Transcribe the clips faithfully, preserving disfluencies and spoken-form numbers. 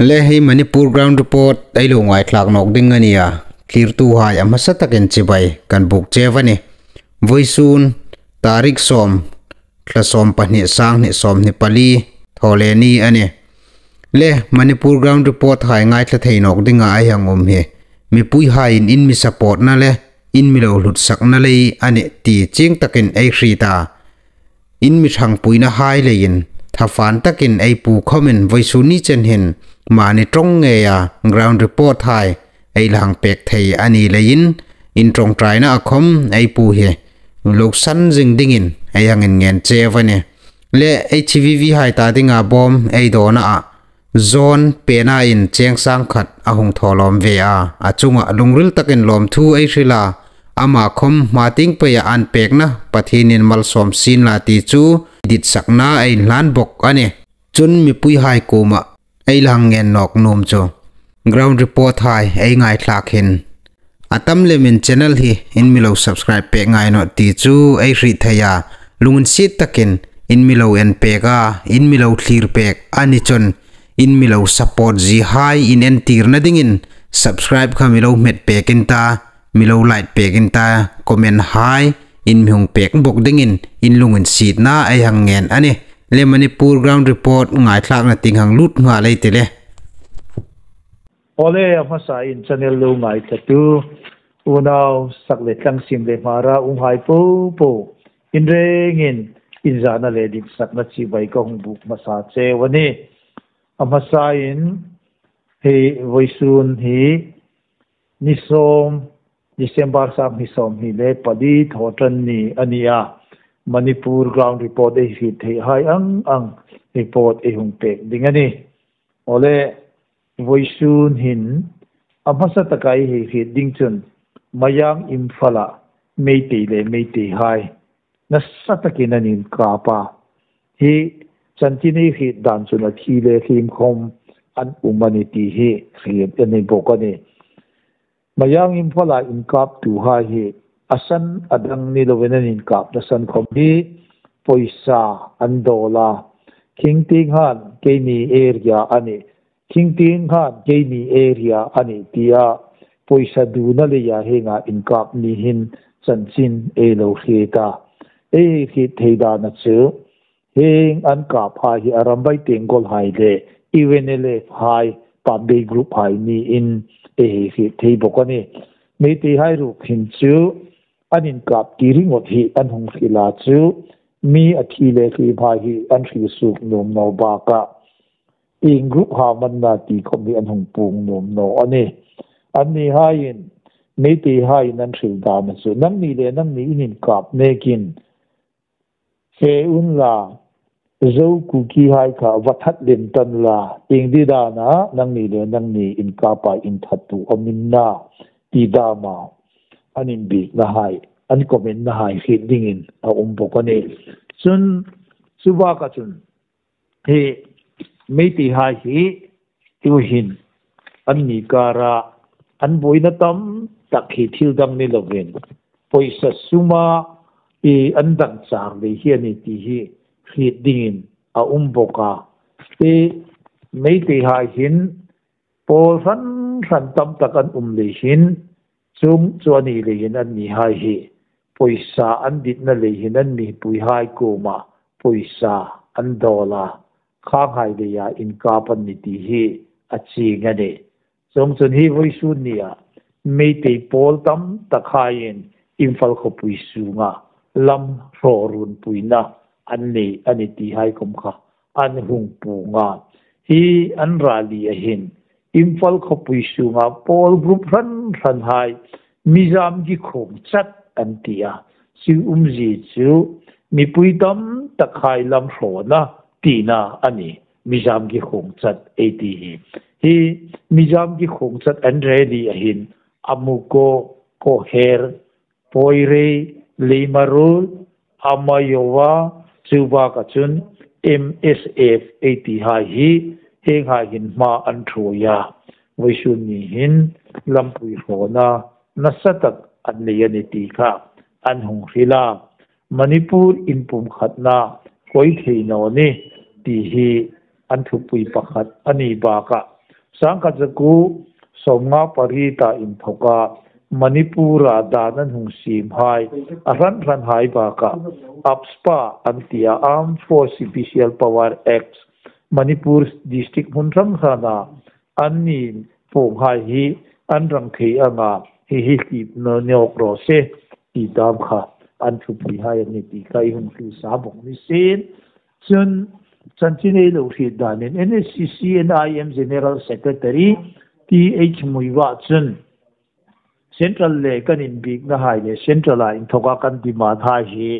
Le hi Manipur Ground Report ei lo ngaithlak nawk ding a nia. Thlirtuhai a hmasa takin chibai kan buk cheu a nih. Vawisun tarik sawm, thla sawm pahni, sanghni sawmhni pali, Thawleni a nih. Le Manipur Ground Report hai ngaithla thei nawk dinga ei hang um hi, mipuihaiin in mi support-na le in mi lo hlutsakna lei a nih ti chieng takin ei hriet a. In mi ṭhangpuina hai leiin, thafan takin ei pu khawmin vawisun ni chen hin mani ṭawng ngeia Ground Report hai ei la hang pek thei a ni leiin, in ṭawngṭaina a khawm ei pu hi lo san zing dingin ei hang inngen cheu a nih. Le H V V hai ta dinga bawm ei dawna a, John Pena in cheng sang khat a hung thaw lawm ve a, a chunga lungril takin lawmthu ei hril a, ama khawm hma tieng peia an pekna Pathienin malsawm sien la ti chu ditsakna ei hlan bawk a nih. Chun mipuihai kuoma ei la hang ngen nawk nuom chu, Ground Report hai ei ngaithlak hin a tam lemin channel hi in mi lo subscribe pek ngai nawh ti chu ei hriet thei a, lunginsiet takin in mi lo en pek a, in mi lo thlir pek a ni chun, in mi lo support ziehai inentirna dingin subscribe kha mi lo hmet pek in ta, mi lo like pek in ta, comment hai in mi hung pek bawk dingin in lunginsietna ei hang ngen a nih. Le Manipur Ground Report ngaithlakna tieng hang lut nghal ei ti le. Awle, a hmasain channel lo ngaithlatu unau sak le tlang, sim le hmara umhai popo, in rengin inzana le ditsakna chibai ka hung buk hmasa cheu a nih. A hmasain hi vawisun hi ni sawm, December sanghni sawmhni le pali, Thawṭanni a nih a. Manipur Ground Report ei hriet theihai ang ang report ei hung pek ding a nih. Awle, vawisun hin a hmasa taka ei hei hriet ding chun Mayang Imphal-a Meitei le Meiteihai nasa takin an inkap a. Hi chanchin ei hriet dan chun a thi le hliem khawm an um a nih ti hi hriet a ni bawk a nih. Mayang Imphal-a inkaptuhai hi a san a dang ni loin an inkapna san khawm hi pawisa an dawl a. Khingtieng han keini area a nih, Khingtieng han keini area a nih tia pawisa duona leia hienga inkap ni hin chanchin ei lo hriet a. Ei hriet thei dana chu, hieng an kaphai hi Arambai Tenggol hai le U N L F hai, Pambei group hai niin ei hriet thei bawk a nih. Meiteihai ruok hin chu an inkap ti ringawt hi an hung hril a chu, mi a thi le hliemhai hi an hril suok nuom naw bakah, ieng group ha manna ti khawm hi an hung puong nuom naw a nih. Annihaiin, Meiteihaiin an hril dana chu, nangni le nangni in inkap nekin, fe unla, Zo Kukihai kha va that lem tan la, ieng ti dana nangni le nangni inkapa inthattu a um in a, ti dama an inbieknahai, an commentnahai hriet dingin a um bawk a nih. Chun, chu baka chun, hi Meiteihai hi tuhin anni kara an buoina tam tak hi thil dang ni lovin, pawisa suma i an dangchar lei hi a nih ti hi hriet dingin a um bawk a. I Meiteihai hin pawl hran hran tam tak an um lei hin, chuong chu a ni lei hin annihai hi pawisa an ditna lei hin an mipuihai kuoma pawisa an dawl a, khanghai leia inkap an nih ti hi a chieng a nih. Chuong chun hi vawisun nia Meitei pawl tam takhaiin Imphal khawpui sunga lam hraw runpuina an nei a nih tihai khawm kha an hung puong a. Hi an rally-a hin Imphal khawpui sunga pawl group hran hranhai mizam gi khawng chat an ti a. Chu umzie chu mipui tam takhai lam hrawna tina a nih. Mizam gi khawng chat ei ti hi. Hi mizam gi khawng chat an rally-a hin Amuko, Koher, Poirei, Leimarul, Amayowa, chu baka chun M S F ei tihai hi, hienghai hin hma an ṭhuoi a. Vawisun ni hin lampui hrawna nasa tak an nei a nih ti kha an hung hril a. Manipur inpumkhatna koi thei naw ni ti hi an thupui pakhat a ni bakah, Sangkhat zakuo sawmnga pariet a inthoka Manipur-a dan an hung siemhai, a hran hranhai baka AFSPA an tia, Armed Force Special Power Act, Manipur district hmun hran hrana an ni puonghai hi an rang thei anga hi hi hlip nawk raw se ti dam kha an thupuihai an ni ti kha i hung hril sa bawk ni sin. Chun chanchin ei lo hriet danin N S C C N I M General Secretary T H Muivah chun Central le kan inbieknahai le Central-a inthoka kan demand-hai hi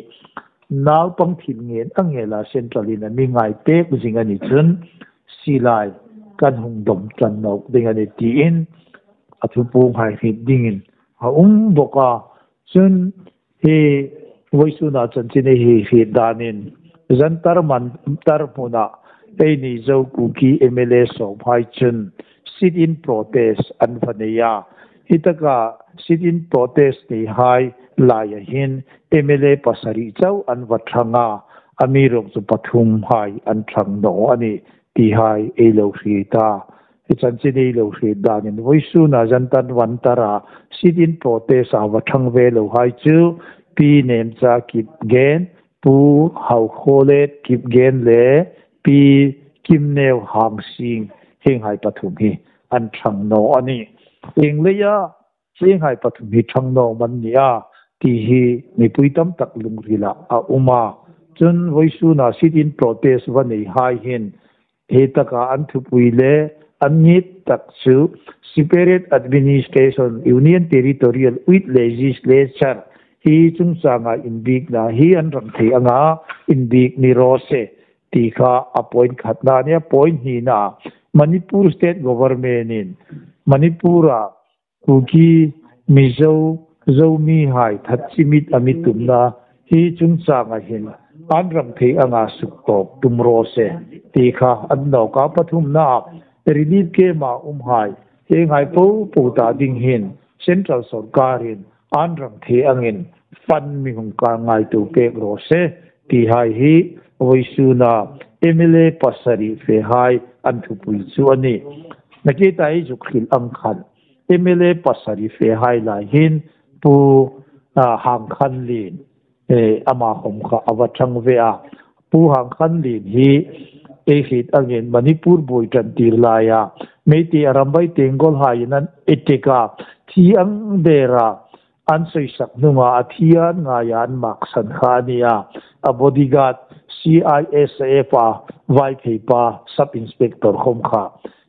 naupang thil ngen a ngela Central-in a mi ngai pek zing a ni chun silai kan hung dawm ṭan nawk ding a ni tiin a thupuonghai hriet dingin a um bawk a. Chun hi vawisuna chanchin ei hi hriet danin Jantar Mantar hmuna eini Zo Kuki M L A sawmhai chun sit-in protest an va nei a. Hi taka sit-in protest neihai laia hin M L A pasari chau an va ṭhang a, amiruokchu pathumhai an ṭhang naw a ni tihai ei lo hriet a. Hi chanchin ei lo hriet danin vawisuna Jantar Mantar-a sit-in protest-a va ṭhang ve lohai chu Pi Nemcha Kipgen, Pu Haokholet Kipgen le Pi Kimneo Hangsing, hienghai pathum hi an ṭhang naw a ni. Ieng leia hienghai pathum hi ṭhang naw am an ni a ti hi mipui tam tak lungrila a um a. Chun vawisuna sit-in protest va neihai hin hi taka an thupui le an ngit tak chu separate administration, Union Territory with legislature hi chungchanga inbiekna hi an rang thei anga inbiek ni raw se ti kha a point khatna a nia. Point hnina, Manipur state government-in Manipur-a Kuki, Mizo, Zomihai that chimit a mi tumna hi chungchanga hin an rang thei anga suktawk tum raw se ti kha a nawk a. Pathumna, relief camp-a umhai, hienghai popo ta ding hin Central sawrkarin an rang thei angin fund mi hung ka ngaituo pek raw se tihai hi vawisuna M L A pasari fehai an thupui chu a ni. Nakie ta ei zuk hril ang khan M L A pasari fehai lai hin Pu, a, Hangkhanlien, e, ama khom kha a va ṭhang ve a. Pu Hangkhanlien hi ei hriet angin Manipur buoi ṭan tir laia Meitei Arambai Tenggolhaiin an attack a, thi ang dera an sawisak hnunga a thi an ngaia an maksan kha a ni a. A bodyguard C I S F-a Vaipheipa sub inspector khom kha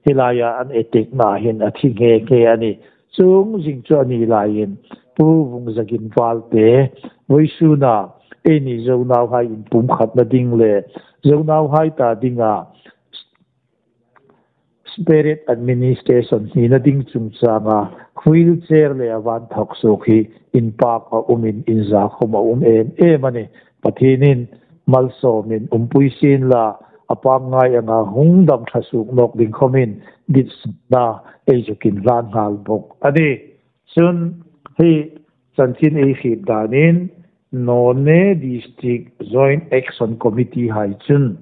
hi laia an attack-na hin a thi nghe nghe a ni. Chuong zing chu a ni laiin Pu Vungzagin Valte vawisuna eini Zo nauhai inpumkhatna ding le Zo nauhai ta dinga separate administration hnina ding chungchanga wheelchair le a van thawk suok hi inpak a umin inza khom a um em em a ni. Pathienin malsawmin umpui sien la, a pangngai anga hung dam ṭha suok nawk ding khomin ditsakna ei zuk inhlan nghal bawk a ni. Chun hi chanchin ei hriet danin Noney District Joint Action Committee-hai chun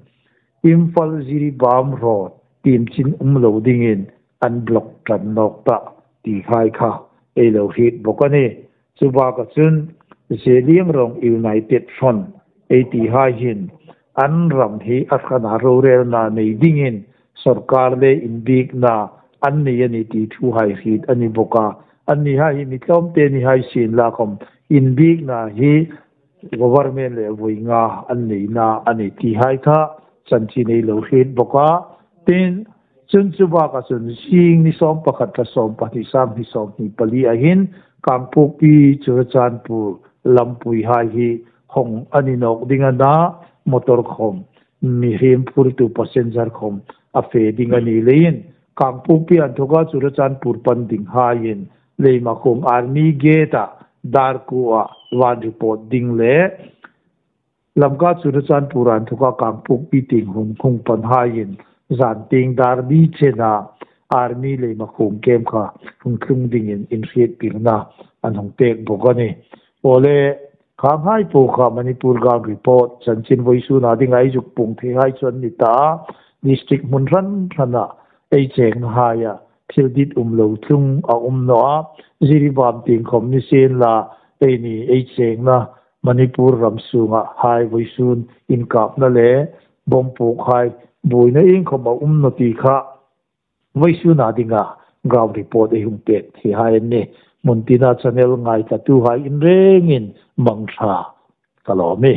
Imphal Jiribam Road timchin um lo dingin an block ṭan nawk ta tihai kha ei lo hriet bawk a ni. Chu baka chun Zeliangrong United Front ei tihai hin an ram hi a hrana rorelna nei dingin sawrkar le inbiekna an nei a ni ti thuhai hriet a ni bawk a. Annihai hi mi tlawmte ni hai sien la khom inbiekna hi government le voi nga an neina a ni tihai kha chanchin ei lo hriet bawk a. Tin, chun chu baka chun zing ni sawm pakhat, thla sawm pahni, sanghni sawmhni palia hin Kangpokpi Churachandpur lampuihai hi hawng a ni nawk ding a na, motor khom, mihriem phurtu passenger khom a fe ding a ni leiin Kangpokpi a inthoka Churachandpur pan dinghaiin Leimakhong Army Gate-a dar kuoa van report ding le Lamka Churachandpur a inthoka Kangpokpi tieng hung hung panhaiin zan tieng dar li chena Army Leimakhong camp kha hung tlung dingin inhriettirna an hung pek bawk a ni. Awle, khanghai po kha Manipur Ground Report chanchin vawisuna dinga ei zuk puong theihai chu an ni ta. District hmun hran hrana ei chengna haia thil dit um lo tlung a um naw a. Jiribam tieng khawm ni sien la, eini ei chengna Manipur ram sunga hai vawisun inkapna le bomb puok hai buoina ieng khawm a um naw ti kha vawisuna dinga ground report ei hung pek hi hai an ni. Hmun tina channel ngaithlatuhai in rengin mangṭha ka lawm e.